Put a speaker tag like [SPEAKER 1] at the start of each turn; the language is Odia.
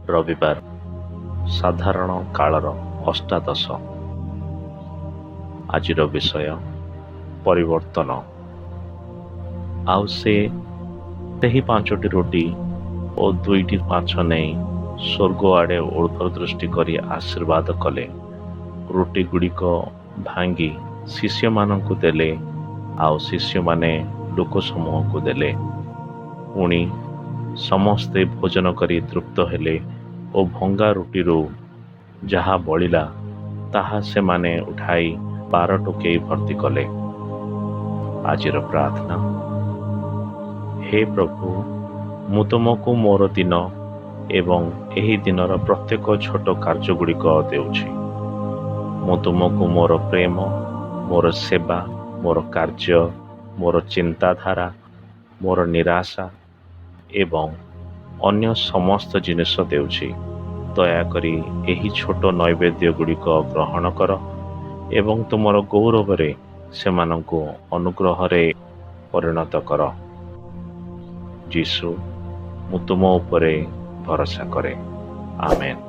[SPEAKER 1] ରବିବାର, ସାଧାରଣ କାଳର ଅଷ୍ଟାଦଶ। ଆଜିର ବିଷୟ ପରିବର୍ତ୍ତନ। ଆଉ ସେ ସେହି ପାଞ୍ଚଟି ରୋଟି ଓ ଦୁଇଟି ମାଛ ନେଇ ସ୍ୱର୍ଗ ଆଡ଼େ ଊର୍ଦ୍ଧ୍ୱଦୃଷ୍ଟି କରି ଆଶୀର୍ବାଦ କଲେ। ରୁଟିଗୁଡ଼ିକ ଭାଙ୍ଗି ଶିଷ୍ୟମାନଙ୍କୁ ଦେଲେ, ଆଉ ଶିଷ୍ୟମାନେ ଲୋକସମୂହକୁ ଦେଲେ। ପୁଣି ସମସ୍ତେ ଭୋଜନ କରି ତୃପ୍ତ ହେଲେ ଓ ଭଙ୍ଗା ରୁଟିରୁ ଯାହା ବଳିଲା, ତାହା ସେମାନେ ଉଠାଇ 12 ଟୋକେଇ ଭର୍ତ୍ତି କଲେ। ଆଜିର ପ୍ରାର୍ଥନା। ହେ ପ୍ରଭୁ, ମୁଁ ତୁମକୁ ମୋର ଦିନ ଏବଂ ଏହି ଦିନର ପ୍ରତ୍ୟେକ ଛୋଟ କାର୍ଯ୍ୟଗୁଡ଼ିକ ଦେଉଛି। ମୁଁ ତୁମକୁ ମୋର ପ୍ରେମ, ମୋର ସେବା, ମୋର କାର୍ଯ୍ୟ, ମୋର ଚିନ୍ତାଧାରା, ମୋର ନିରାଶା ଏବଂ ଅନ୍ୟ ସମସ୍ତ ଜିନିଷ ଦେଉଛି। ଦୟାକରି ଏହି ଛୋଟ ନୈବେଦ୍ୟଗୁଡ଼ିକ ଗ୍ରହଣ କର ଏବଂ ତୁମର ଗୌରବରେ ସେମାନଙ୍କୁ ଅନୁଗ୍ରହରେ ପରିଣତ କର। ଯୀଶୁ, ମୁଁ ତୁମ ଉପରେ ଭରସା କରେ। ଆମେନ୍।